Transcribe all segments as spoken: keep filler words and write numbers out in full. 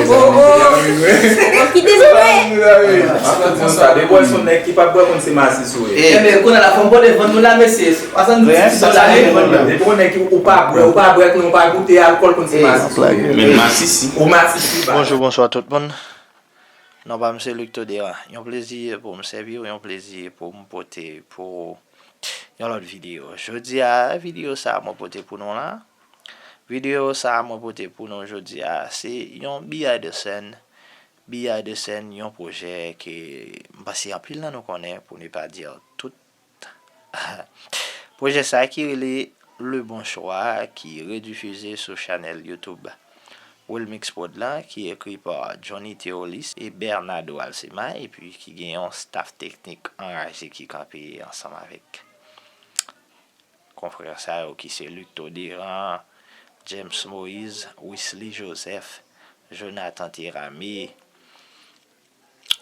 Oh, oh. Bon, kite sa, wi. Sa depi w wè se yon nèg ki pa bwè, konn se masis ou ye. Enben, kounye a la, fò m pote vann nou la, mesye. Swasanndis dola, wi, vann nan. Depi w wè nèg ki, ou pa bwè, ou pa bwè, ou pa goute alkòl, konn se masis ou ye. Men masis, wi. Ou masis, wi, ba. Bonjou, bonswa tout moun. Non pa m se Luc Todera. Yon plezi pou m sèvi w, yon plezi pou m pote pou yon lòt videyo. Jodi a, videyo sa a mwen pote pou nou la. Videyo sa a mwen pote pou nou jodi a, se yon behind the scene. Behind the scene, yon pwojè ke m panse anpil nan nou konnen, pou ne pa dire tout. Pwojè sa a ki rele Le Bon Choix, ki redifize sou chanèl YouTube Wilmix Prod la, ki ekri pa Johnny Theolis e Bernardo Alcema, epi ki gen yon staff teknik anraje ki kanpe ansanm avèk konfrè sa yo ki se Luc Toderan, James Moïse, Wisly Joseph, Jonathan Terame,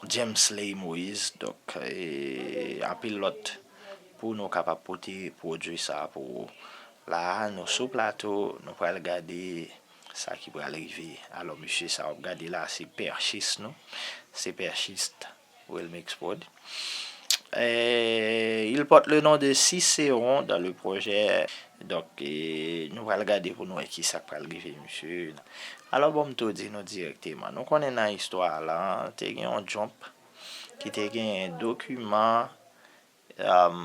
James Ley Moïse, donk, e, anpil lòt pou nou kapab pote pwodui sa pou ou. La a, nou sou plato, nou pral gade sa ki pral rive. Alò, mesye sa w ap gade la, se pèchis nou, se pèchis Wilmix Prod. Eh, il porte le nom de Cicéron dans le projet. Donk, eh, nou pral gade pou nou wè ki sa k pral rive, mesye. Alò, bon, m tou di nou dirèkteman. Nou konnen nan istwa a la, te gen yon jump ki te gen dokiman, um,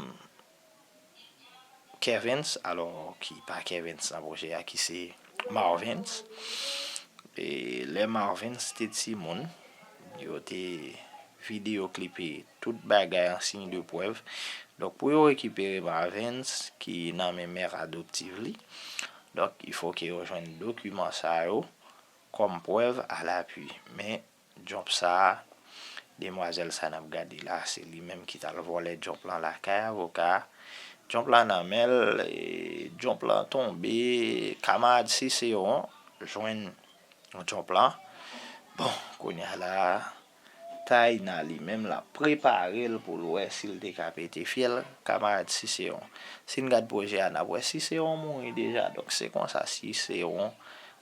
Kervens, alò, ki pa Kervens nan pwojè a, ki se Marvens. E lè Marvens te timoun, yo te videyo klipe tout bagay an siy de prèv. Donk, pou yo rekipere Marvens, ki nan men mè adoptif li, donk, il faut que yo jwenn dokiman sa yo kòm prèv à l'appui. Men, jump sa a, demwazèl sa n ap gade la, se li menm ki t al vòlè jump lan lakay avoka a. Jump lan nan men l, e, jump lan tonbe, kamarad Cicéron jwenn jump lan. Bon, kounye a la, Taina li menm l ap prepare l pou l wè si l te ka pete fyèl kamarad Cicéron. Si n gad pwojè a, n ap wè Cicéron mouri deja, donk se konsa Cicéron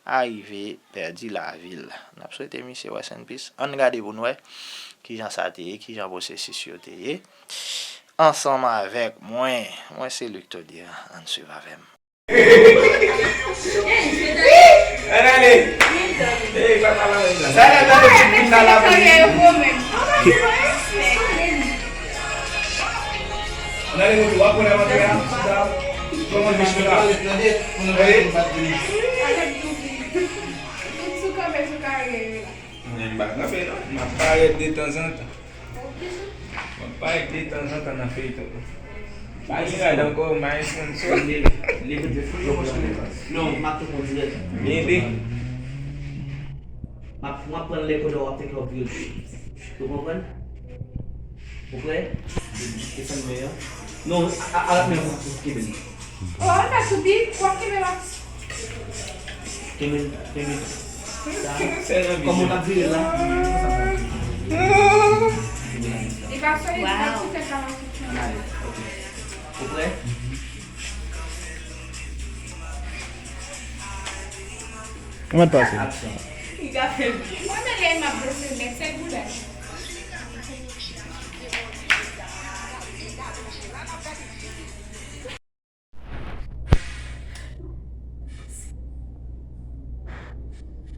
arive pèdi lavi l. N ap swete misye rest in peace. Ann gade pou n wè kijan sa te ye, kijan pwosesis yo te ye. Ansanm avèk mwen, mwen se Luc Todier, ann swiv avè m. Ann ale! Ey, papa la menm la. Sa la, tande ti moun nan la pou li. Ann ale, moun, w ap pran nan manje a, chita. Pran manje, chita. Ey. Tout sou kanpe sou karyè yo la. Mwen m pa kanpe non, m ap parèt detanzantan. M ap parèt detanzantan nan feyton. Pa gen rad ankò, m a yon sponsor. Non, m ap tou pran dirèk. Bebe. M ap, m ap pran lè kote w ap teke w ap vire. Ou konprann? Ou prè? Desann men an. Non, a, a, a, men w ap kenbe l. Oh, sa soubi, w ap kenbe la. Kenbe, kenbe. Sa, kòman w t ap vire l la? Li pa solid, li pa ti tèt la, m ap fouti anba. Ok. Ou prè? Kòman l pase? Aksyon. Li ka fè byen. Mwen, men lè m ap danse, mèt se goudaj.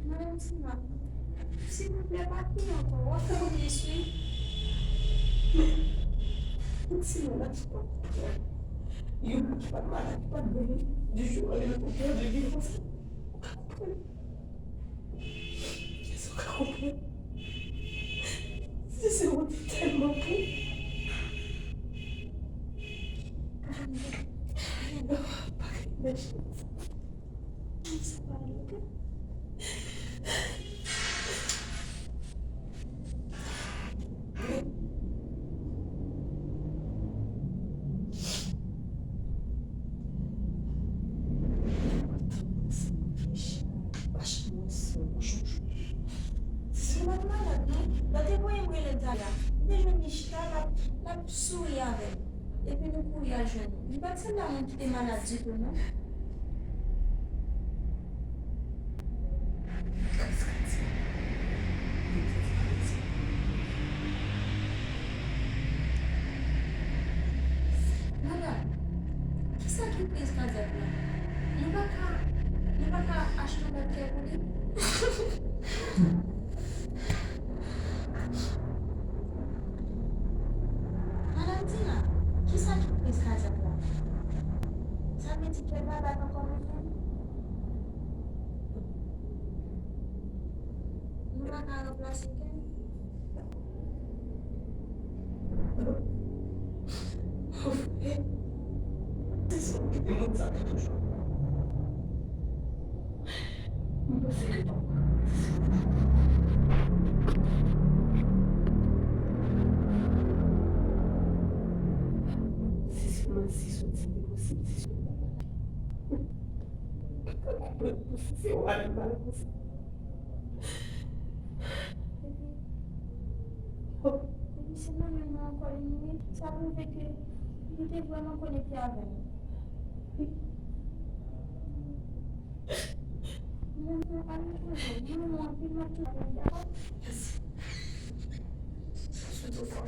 Madanm Tina, silvouplè, pa kriye ankò. W ap fè m tris, wi. Men, Tina, la, ti pa konprann. Yon moun ki pa t malad, ki pa t byen, di jou w ale nan konprann, di gen konsa. Ou ka konprann. Èske w ka konprann? Siseo te tèlman bon. Pa gen lè. Sa pa lè, oke? Siseo pa t malad, non. Lè w te voye m rele Daya, m te jwenn li chita, l ap, l ap souri avè m. Epi nou kouri al jwenn li. Li pa t sanble a moun ki te malad ditou, non. Kòs ka di. Madanm Tina, kisa ki kriz kadyak la? Sa vle di kè l pa bat ankò menm menm? Nou pa ka ranplase kè l? Mon frè, se sa w kite moun sa toujou. Mwen panse ke si sèlman si soti te posib, si sèlman mwen te konprann pou si se w ale mal konsa. Epi, epi se nan men mwen ankò li mouri. Sa pwouve ke li te vrèman konekte avè m. Mwen, mwen, ale koze, mwen, mwen, anpil, mwen, tout, dakò? Mèsi. Surtout fò.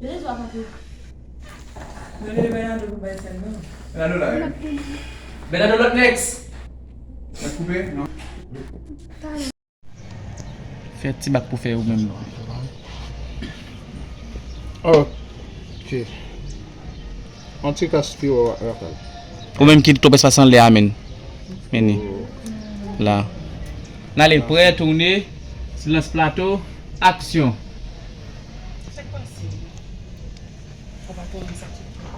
Rezon ap antre. Rele Bernardo pou bay sèl non. Bernardo la, wi. Bernardo, lòt next. Mwen koupe, non? Fè ti bak pou fè ou menm. Ok. Yon ti kas pi wo, Rafael. Ou menm ki twòp espas anlè a, menn. Menn. La. N ale, prè, tounen. Silans plato. Aksyon. Sa k pase? Ou pa konnen sa k sot fèt la?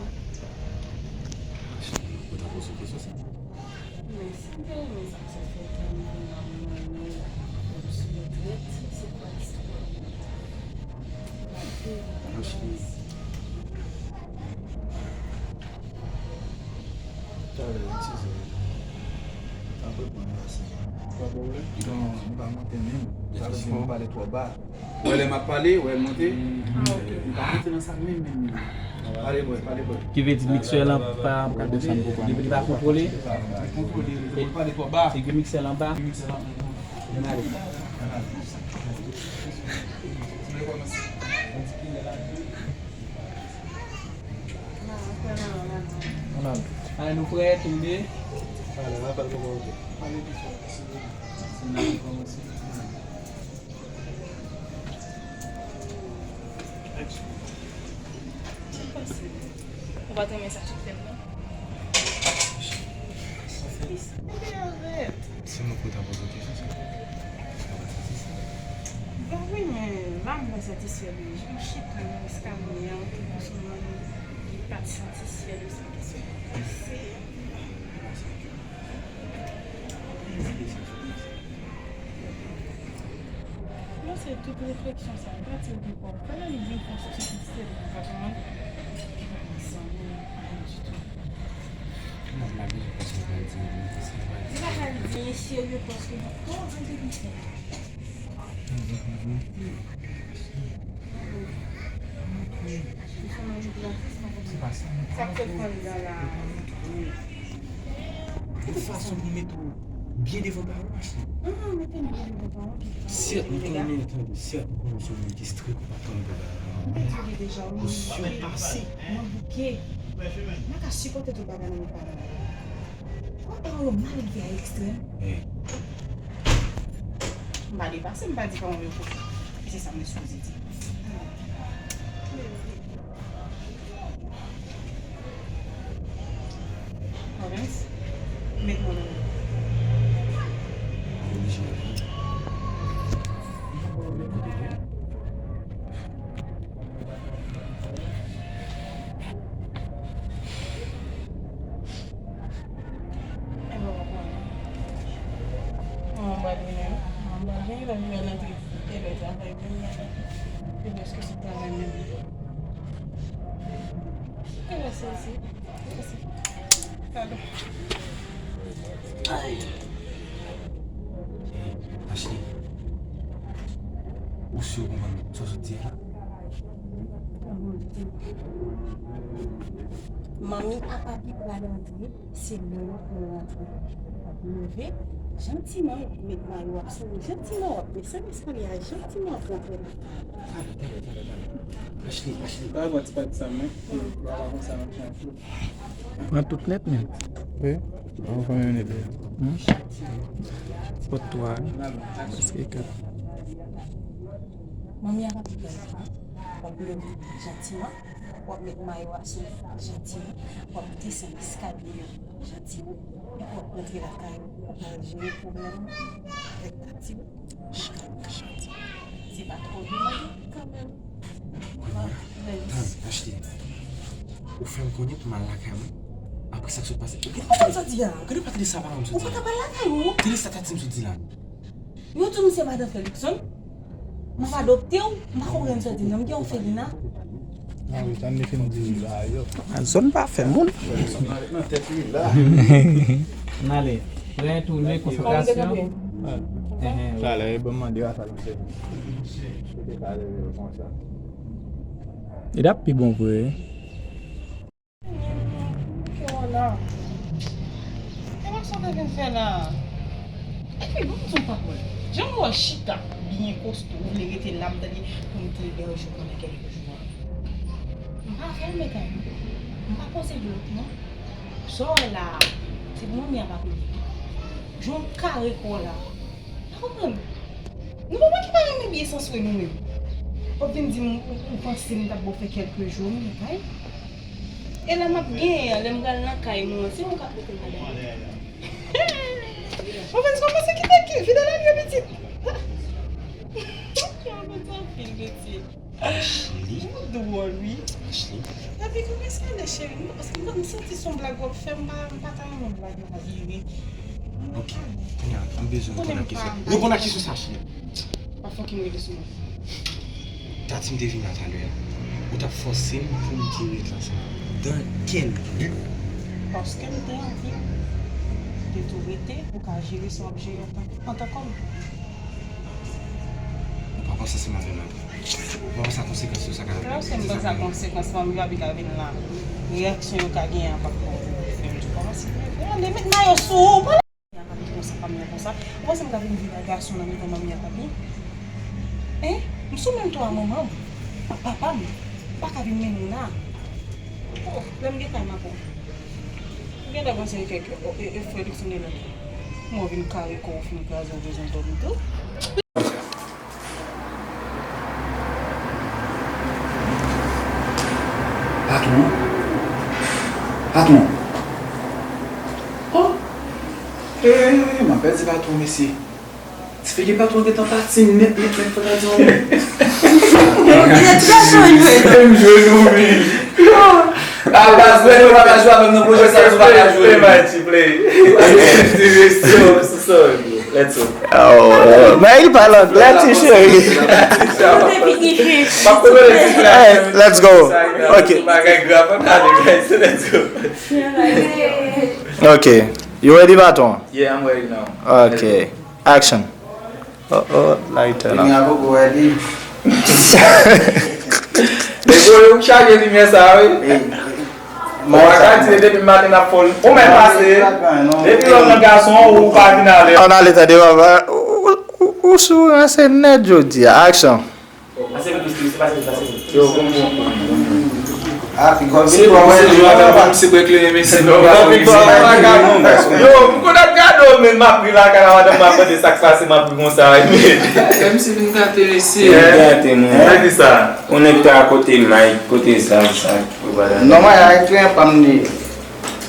Ou ta poze kesyon sa? Men si m te renmen sa k sot fèt la, m vin la, m renmen l, m sou retrèt, se kwa istwa? Talè, m size. Apre pran yon pase. Pa pwoblèm. Non, nou pa monte menm. Sa vle di nou pale twò ba. Wè lè m ap pale, wè l monte. Ah, ok. M pa monte nan sa menm, menm, menm. Pale bwè, pale bwè. Ki vle di miksè lan pa, pa kontwole. Li, li pa kontwole. Li kontwole, li pale twò ba. Se ki miksè lan ba. Li miksè lan, mm, mm. Ann ale. Ann ale. Ann ale, nou prè, tounen. Ann ale, ann ale, ann ale. Ann ale, ann ale. Sa k pase? Ou pa t renmen sa k sot fèt la? Sa fèt. Ebyen, arèt. Se mwen pou ta poze w kesyon sa. Ba wi, men la m pa satisfè de jan w chita nan eskalye a, ou te konn sou mwen, li pa t satisfè de sa k sot pase. Non, se tout refleksyon sa yo, pa tire pou kò w. Fè nan li byen fò sou ti pitit se li pa konprann. Mezanmi, anyen ditou. Non, m pa bezwen konsa, m pral di li, se pa di. Li pa pral di anyen serye paske li twò entelijan. Sa k fè kandida la. Yon fason pou mete w byen devan pawòl, mache. Sèt, m konnen, tande, sèt, m konnen w se yon moun ki strik, ou pa konn bagay la. Ou sipase. Mwen bouke. Mwen ka sipòte tout bagay nan men pawòl la. Kòm pawòl yo mal elve a ekstrèm. M pa depase, m pa di pawòl yo fo. E se sa mwen sipoze di. Lawrence, met mwen nan men. Orijinal. Mwen, mwen, mwen, mwen, mwen, mwen, mwen, mwen, mwen, mwen, mwen, Èske se pa la menm? Kèlè sezi? Pardon. Ay. Ashley, ou si w konprann sa w sot di a la? Manmi a papi pral antre. Se lè yo pou rantre. W ap leve, jantiman, w ap met mayo a sou ou, jantiman, w ap desann eskalye a, jantiman, w ap rantre lakay. Talè, talè, talè, talè. Ashley, Ashley. Pa pran ti pati sa, men. Pran tout nèt, men. Wi. An fanmi nèt, wi. Hmm? Pot twa, wi. Prèske kat. Manmi a pa pi bèl, w ap leve, jantiman. W ap met mayo a sou ou, jantiman. W ap desann eskalye yo, jantiman. Epi w ap rantre lakay ou, ou pral jere pwoblèm ou avèk tati ou. Se pa twò demande kanmenm. Kounye a, tann, Ashley. Ou fè m konnen pou m al lakay mwen. Apre sa k sot pase. Ou gen... Ou konn sa di a? Gade pa tande sa paran m sot di la. Ou pa ka pral lakay ou? Tande sa tati m sot di la. Yo di w m se madan Felixson. M ap adopte w. M pa konprann sa w di non. M gen yon felina. Ah wi, tann li fin di la yo. A zòn pa fè moun. Nan tèt li la. N ale. Prè, tounen, konsantrasyon. Enhen, wi. Talè, e ban m mande Rafa l sèvi. Li te ka leve l konsa. Li t ap pi bon vre. Ke w la. E pa sa w te vin fè la. Epi, bon, m di w pawòl. Jan m wè w chita, byen kosto, ou vle rete la, m tande pou m te ebèje w pandan kèlke jou a. M pa fè l, medam. M pa poze blòk, non. Sa w wè la a, se pou manmi a pa peye. Jan w kare kò w la. Pa konprann. Nou pa wè ki pa renmen byen sanswe nou menm. W ap vin di m ou, ou panse m t ap ba w fè kèlke jou, m nan kay. E la m ap genyen an, lè m pral nan kay nou an, se ou k ap mete m ladan. Mwen panse kòmanse kite ki Fidel al yo pitit. Mwen panse anpil de ti. Ashley. Ou dwòl, wi. Ashley. Epi kòman sa ale, cheri? Non, paske m, m santi se yon blag w ap fè, m pa, m pa ta renmen blag la vire. Ok, kounye a, m bezwen reponn ak kesyon. Reponn ak kesyon sa, Ashley. Pa fucking rele sou mwen. Tati m te vin la talè a. Ou t ap fòse m pou m te ret ansanm. Dans quel but? Paske m te anvi de tou rete pou ka jere sa w ap jere antan, antan kòm. Ou pa panse si m ap fè mal? Ou pa panse a konsekans yo sa ka... Lè w se m panse a konsekans, manmi papi ka vin la. Reyaksyon yo ka genyen an p ap bon. Fè m tou kòmanse. Gade, met mayo sou ou. Pa la. Manmi a papi konsa, pa m nan konsa. Ou panse m ka vin viv ak gason nan mitan manmi a papi? Hein? M sou menm to a manman m, ak papa m. Ou pa ka vin mennen m la. Oh, lè m gen kay m ap wè w. Ou gentan panse e kèk, e, e, e frè Luckson de lòt. Mwen vin kare kò w fin kraze w bezwen dòmi tou. Patwon. Patwon. Oh. Eh, m ap pèdi patwon, mesye. Ti figi patwon gentan pati nèt, nèt, nèt, fò ta di yon. Yo trè serye. M jwe nou, wi. A baz, mwen, nou pa ka jwe avè m nan pwojè sa, nou pa ka jwe. Play, play, play. Let's go. Hey, let's go. Ok. Ok. You ready, baton? Yeah, I'm ready now. Ok. Action. Oh, oh, lighter la. Kounye a poko ready. Depi w chaje limyè sa, wi. Ey, ou pa ka di depi maten n ap fò l. Ou mèt pase. Depi lè w nan gason, ou pa vin ale. Ann ale, tande, papa. Ou, ou, ou, ou sou ranse nèt jodi a. Action. Pase vit, pase vit, pase vit. Yo, bon, bon, bon, bon. Ah, piga se yo ap fè misye bwè kleren, mesye. Yo, m konn ap gade w, men m ap ri lakay la, madanm m ap mande sa k pase, m ap ri konsa, wi. Fè misye vin gate, mesye. Vin gate, mwen. Sa ki sa? Yon nèg ta kote Mike, kote Zaz, sa. Non, mwen, a kleren pa m li.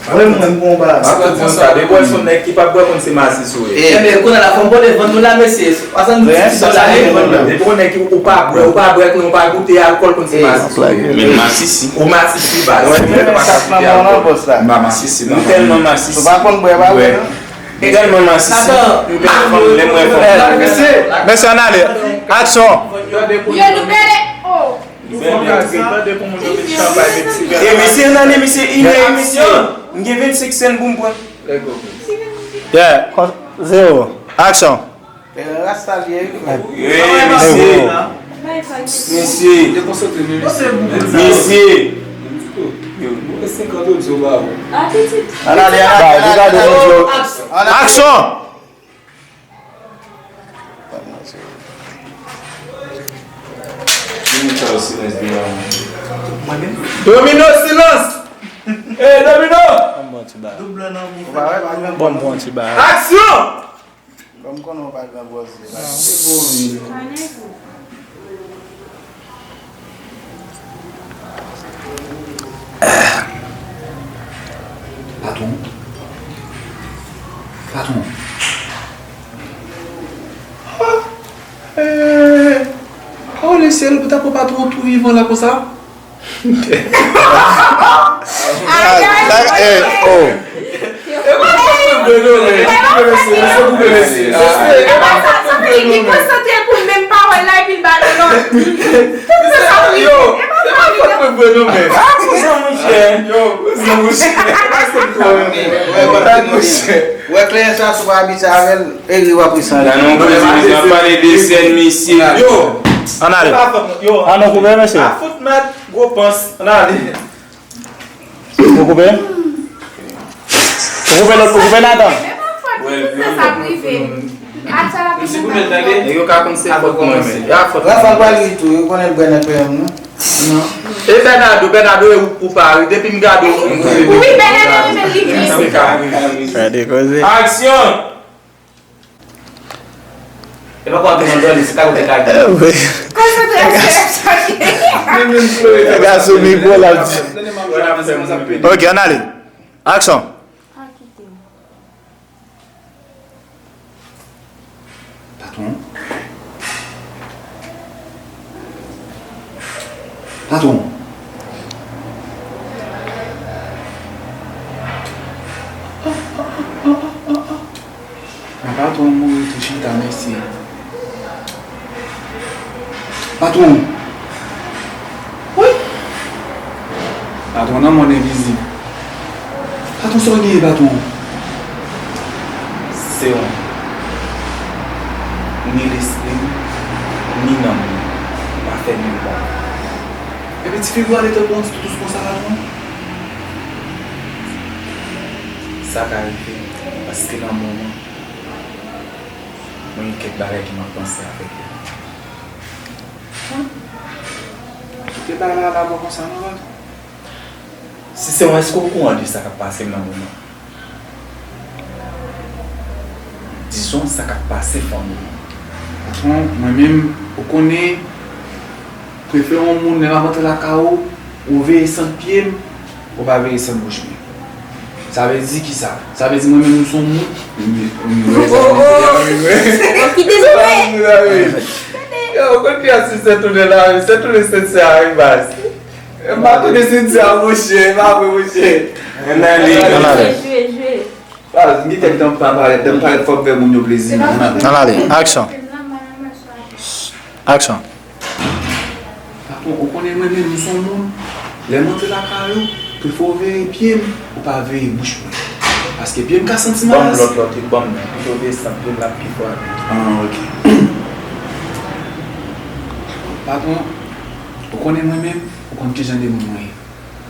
Mwen, mwen, bon, ba. M ap tou di w sa, depi w wè se yon nèg ki p ap bwè, konn se masis ou ye. Enben, kounye a la, fò m pote vann nou la, mesye. Paske nou di sa la, e vann nan. Depi yon nèg ki, ou pa bwè, ou pa bwè, ou pa goute alkòl, konn se masis ou ye. Men masisi. Ou masisi, baz. Mwen, mwen, sa k nan mwen nan, bòs la. M pa masisi, non. M tèlman masisi. Ou pa konn bwè, pa bwè, non. M tèlman masisi. M tèlman lè mwen fò. Mesye, ann ale. Aksyon. Yo, nou bèlè. Oh. E misye nan, e misye inè, e misye. M gen vennsenk sen pou m pran. Yeah, zero. Action. Rasta li ye. Mesye. Mesye. Mesye. Ann ale, ann ale, ann ale. Action. Domino, silans. Hey, Domino. Bon, bon, ti ba. Action. Kòm konnen w pa gran bòs vre. Patwon. Patwon. Oh lesyèl, pou ta pran patwon tou vivan la konsa. Ayayay. E pa fòt mwen vre non, men. Mesye, koupe mesye. Mesye, e pa fòt mwen vre non, men. Li konsantre pou l menm pa wè l la epi l ba l yon lòt. Tout sa sa prive. E pa fòt mwen vre non, men. Yo, mouche. Mouche. Wè kleren sa sou pa abitye avè l. Eri w ap resanti. Nan non koze, nou ap pale de sèn misye. Yo. Ann ale. Ann nou koupe mesye. A fout mèt gwo pans. Ann ale. Ou koupe? Ou koupe lòt, ou koupe Nathan? Nèg yo ka konn se fòt mwen men. E a fòt mwen. Rafa pral ri tou, yo konnen l bwè nan krèm non. E Bernardo, Bernardo e ou pa ri. Depi m gade w. Wi, Bernardo renmen li. Gade koze. Aksyon! E pa kwa te nan dòmi, se ta kote ka gen. Konsantrasyon ap chache. Nèg la sou mikwo l ap di. Ok, ann ale. Aksyon. Patwon. Patwon. An patwon mouri tou chita mesye. Patwon. Wi. Patwon nan mòn envizib. Patwon sa w genyen patwon? Se yon ni lespri m, ni nanm mwen pa fè menm bagay. Epi ti figi w ale tankou yon ti toutous konsa patwon. Sa ka rive, paske nan moman, mwen gen kèk bagay ke m ap panse avèk yo. Kite bagay la labò konsa non, patwon. Siseron, èske w okouran de sa k ap pase m nan moman? Dizon, sa k ap pase fanmi m. Patwon, mwen menm, ou konnen, prefere yon moun, lè m ap antre lakay ou, ou veye sant pye m, ou pa veye sant bouch mwen. Sa vle di kisa? Sa vle di mwen menm, m se yon moun. Ou kite sa. Yo, ou konn ki asistè tounen la, wi, se tounen se se a, wi, baz. M pa tounen se se a, monchè, e pa vre, monchè. Ann ale. Ann ale. Jwe, jwe, jwe. Baz, m gen kèk tan m pa parèt, lè m parèt, fò m fè moun yo plezi. Ann ale. Aksyon. Aksyon. Patwon, ou konnen mwen menm, m se yon moun, lè m antre lakay ou, prefere w veye pye m, ou pa veye bouch mwen. Paske pye m ka santi malas. Ban m lòt, lòt, ban m nan. Pito veye sant pye m, l ap pi fò avè m. Ah, ok. Patwon, ou konnen mwen menm, ou konn kijan de moun mwen ye.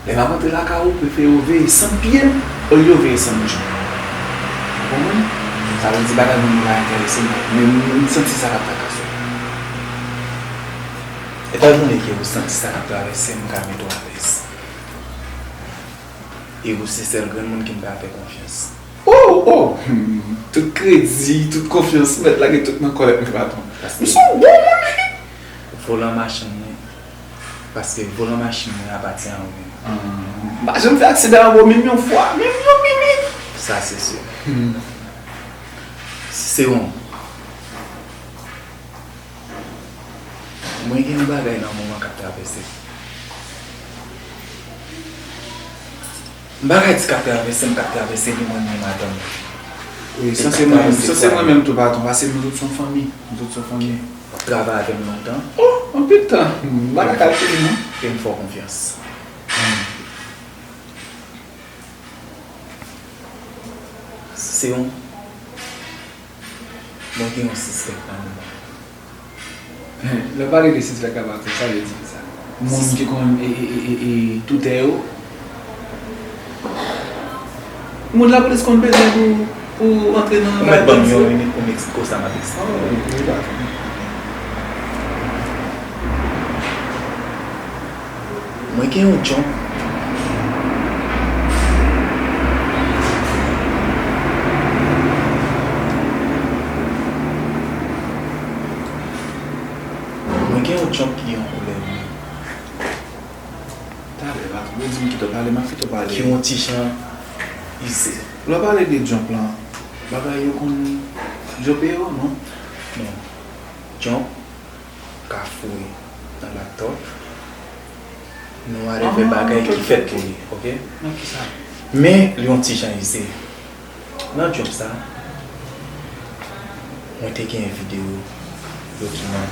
Lè m ap antre lakay ou, prefere w veye sant pye m, olye w veye sant bouch mwen. Ou konprann? Sa vle di bagay moun yo pa enterese m, men m, m santi sa k ap trakase w. E pa jwenn ke ou santi sa k ap travèse m ka mete w alèz. E ou se sèl grenn moun ke m ka fè konfyans. Oh, oh! Tout kredi, tout konfyans, mèt lage tout nan kòlèt mwen, patwon. M se yon bon moun, wi! Volan machin mwen, paske volan machin mwen apatyen a ou menm. M pa janm fè aksidan anba w menm yon fwa, menm yon minit! Sa se si. Siseron. Mwen gen yon bagay nan moman k ap travèse m. M pa ka di k ap travèse m, k ap travèse ni mwen ni madanm mwen. Wi, sa se mwen menm, sa se mwen menm tou, patwon, paske nou tout se yon fanmi, nou tout se yon fanmi. Travay avè m lontan. Oh, anpil tan. M pa ka kalkile non. E m fè w konfyans. Se yon, mwen gen yon sispèk nan moman. Lè w pale de sispèk la, patwon, sa vle di ki sa? Moun ki konn e, e, e, e, e, toutè yo. Moun lapolis konn bezwen pou, pou antre nan bagay. Ou mèt ban m yon minit pou m eksplike w sa m ap eksplike. Oh, wi, patwon. Mwen gen yon djòb. Mwen gen yon djòb ki gen yon koulè wi. Talè, patwon, ou di m kite w pale, m ap kite w pale. Ki yon ti jan ize. Lè w pale de djòb lan, bagay yo konn djope yo, non? Non. Djòb ka foure nan laptòp, nan whatever bagay ki fèt pou li, oke? Nan kisa? Men, li yon ti jan ize. Nan djòb sa, mwen te gen videyo, dokiman.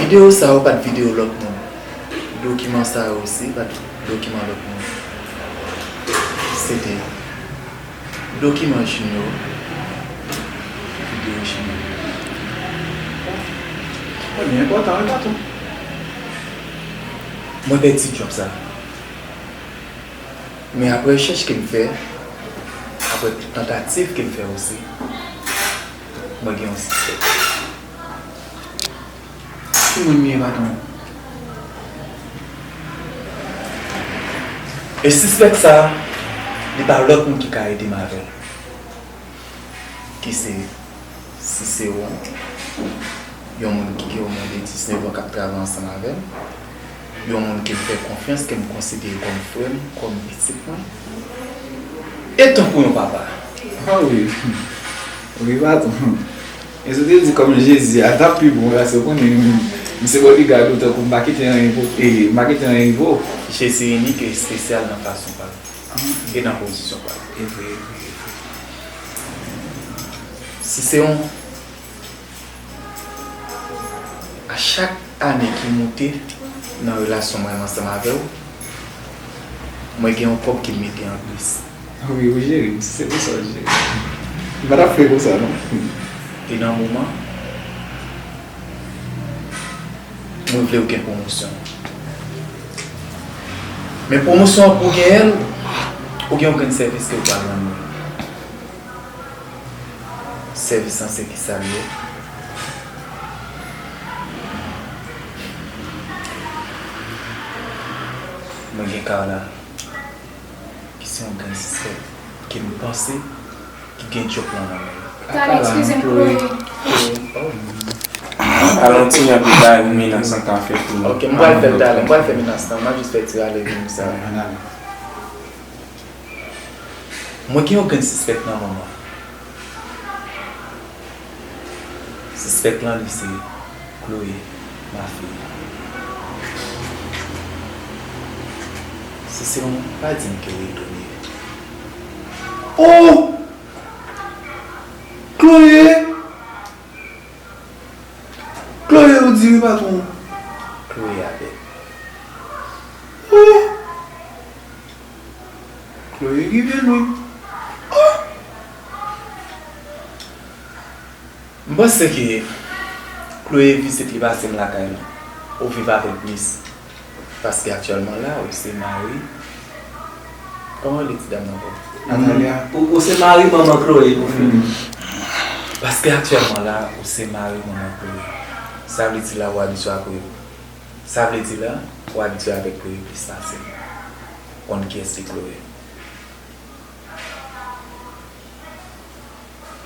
Videyo sa yo pa t videyo lòt moun. Dokiman sa yo osi pa t dokiman lòt moun. Se te dokiman Junior, videyo Junior. Sa li enpòtan wi, patwon. Mwen pèdi djòb sa. Men apre rechèch ke m fè, apre tantativ ke m fè osi, mwen gen yon sispèk. Ki moun li ye, patwon? E sispèk sa, li pa lòt moun ki ka ede m avè l. Ki se Cicéron, yon moun ki gen yon mwen de diznèf an k ap travay ansanm avè m, yon moun ke m fè konfyans, ke m konsidere kòm frè m, kòm pitit mwen, e tankou yon papa. Ah wi. Wi, patwon. E si w te di kòm Jezi a, t ap pi bon, paske w konnen m, m se bodyguard ou, tankou m pa kite anyen pou, e, m pa kite anyen pou ou. Jezi inik e espesyal nan fason pa l. E nan pozisyon pa l. E vre, e vre, e vre. Si se yon, a chak ane ki moute nan relasyon mwen ansanm avè w, mwen gen yon kòb ki mete an plis. Wi, ou jere m, si se pou sa w jere m. M pa t ap fè konsa, non. E nan moman, mwen vle w gen pwomosyon. Men pwomosyon an pou w genyen l, ou gen yon grenn sèvis ke w pral rann mwen. Sèvis lan se kisa l ye? Mwen gen Carla, ki se yon grenn sispèk, ke m panse ki gen djòb lan nan men l. Talè, eskize m, Chloé. Chloé. Oh. Alon ti jan pita, ou menas an ka fè pou nou. Ok, m pral fè l talè, m pral fè menas lan, m ap jis fè ti rale vini sa. Ann ale. Mwen gen yon grenn sispèk nan moman. Sispèk lan li se Chloé, ma fille. Si se yon, pa di m ke w etone. Oh! Chloé! Chloé, ou di wi, patwon. Chloé a bèl. Oh! Chloé rive lwen. Oh! M panse ke Chloé vizit li pase m lakay lan. Ou viv avè l plis. Paske aktyèlman la, ou se mari. Kòman rele ti dam nan ankò? Natalia. Ou, ou se mari manman Chloé, pou fini. Paske aktyèlman la, ou se mari manman Chloé. Sa vle di la, ou abitye ak Chloé. Sa vle di la, ou abitye avèk Chloé plis pase m. Konn kiyès ki Chloé.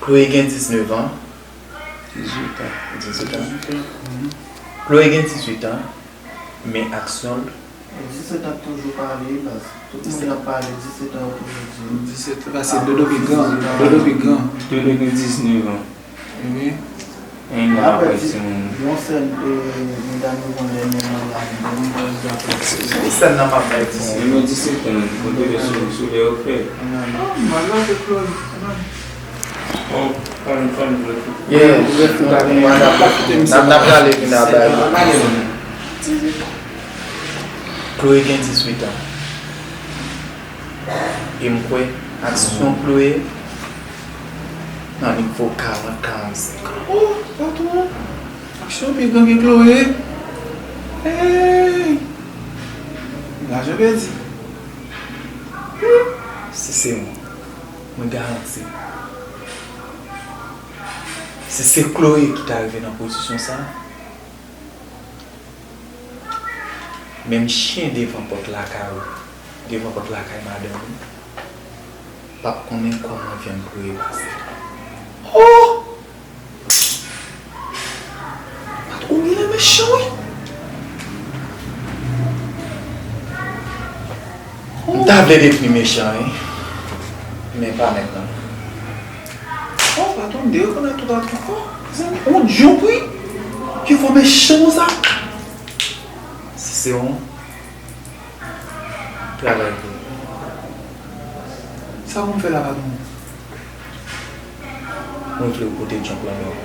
Chloé gen diznèf an. Dizuit an. Dizuit an. Chloé gen dizuit an, men aksyon l. Disèt an toujou pale, baz. Tout moun k ap pale disèt an yo toujou di. Disèt an, paske Dodo pi gran. Dodo pi gran. Dodo gen diznèf an. Wi. Yon an apre timoun. Yon sèl, e, medam yo konn lè men maryaj, menm jan apre. Ki sèl nan m ap bay timoun? Nimewo disèt an, kote yo sou, sou lè yo fè. Non, non, non, non. Bon, pa nou, pa nou, pa nou. Yeah, n ap, n ap, n ap prale vin a bay. Chloé gen dizuit an. E m kwè aksyon Chloé nan nivo karant, karannsenk an. Oh, patwon! Aksyon pi gran ke Chloé. Hey! Lajan pèdi. Si se mwen, mwen garanti, si se Chloé ki ta rive nan pozisyon sa, menm chen devan pòt lakay ou, devan pòt lakay madanm ou, p ap konnen kòman vyann Chloé pase. Oh! Patwon genlè mechan wi. M ta vle detwi mechan wi. Men pa mentnan. Oh, patwon, m derekonèt ou patwon. Mezanmi, on djoup wi. Ki fò mechan konsa. Si se yon travay pou ou. Sa pou m fè la, patwon? Mwen vle w pote djòb lan ban mwen.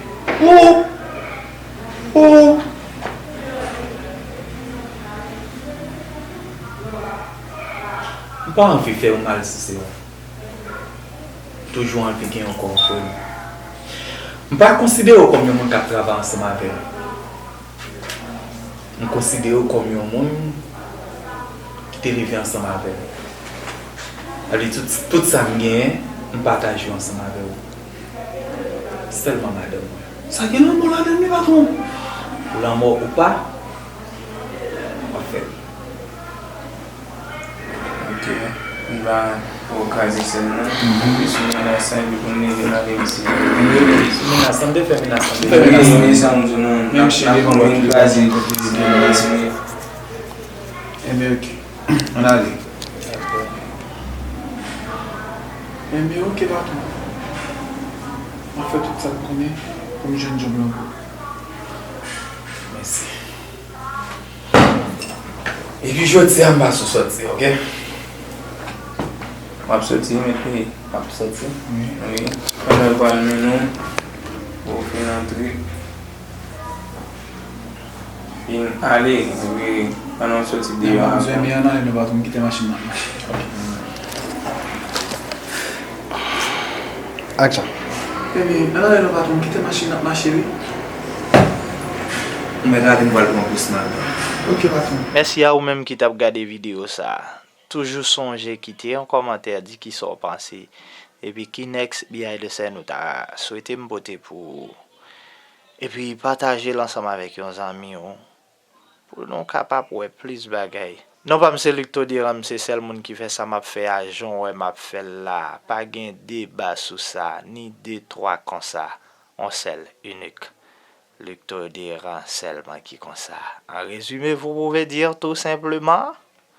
Oh! Oh! M pa anvi fè w mal, Siseyon. Toujou anvi gen yon kò frè m. M pa konsidere w kòm yon moun k ap travay ansanm avè m. M konsidere w kòm yon moun ki te leve ansanm avè m. Sa vle di tout, tout sa m genyen, m pataje yo ansanm avè w. Sèlman madanm mwen. Sa gen lanmò ladan l wi, patwon? Lanmò ou pa, w ap fè l. Ok. M pa fè w kraze sèn nan. Epi sou menas sa, epi pou n leve n ale mesye. Sou menas lan, m te fè menas lan deja. Wi, men sa m di w non, n ap, n ap vin kraze. Enben, ok. Ann ale. Enben, ok, patwon. M ap fè tout sa m konnen pou m jwenn djòb lan pou ou. Mèsi. Epi jodi a m pa sou sòti, ok? W ap sòti, men wi. W ap sòti? Wi. Wi. Pandan l pral mennen w, pou w fin antre. Fin ale, epi pandan w sòti deyò ankò. Men ann ale non patwon, m kite machin nan ap mache. Ok. Aksyon. Ebyen, ann ale non patwon, m kite machin nan ap mache wi. M mèt ale, m pral pran kous nan. Ok patwon. Mèsi a ou menm ki t ap gade videyo sa a. Toujou sonje kite yon kòmantè, di kisa w panse, epi ki next behind the scene ou ta swete m pote pou ou. Epi pataje l ansanm avèk yon zanmi w, pou nou kapab wè plis bagay. Non pa m se Luc Toderan, m se sèl moun ki fè sa m ap fè a, jan w wè m ap fè l la. Pa gen deba sou sa, ni de twa konsa. On sèl, inik. Luc Toderan sèlman ki konsa. En résumé, vous pouvez dire tout simplement,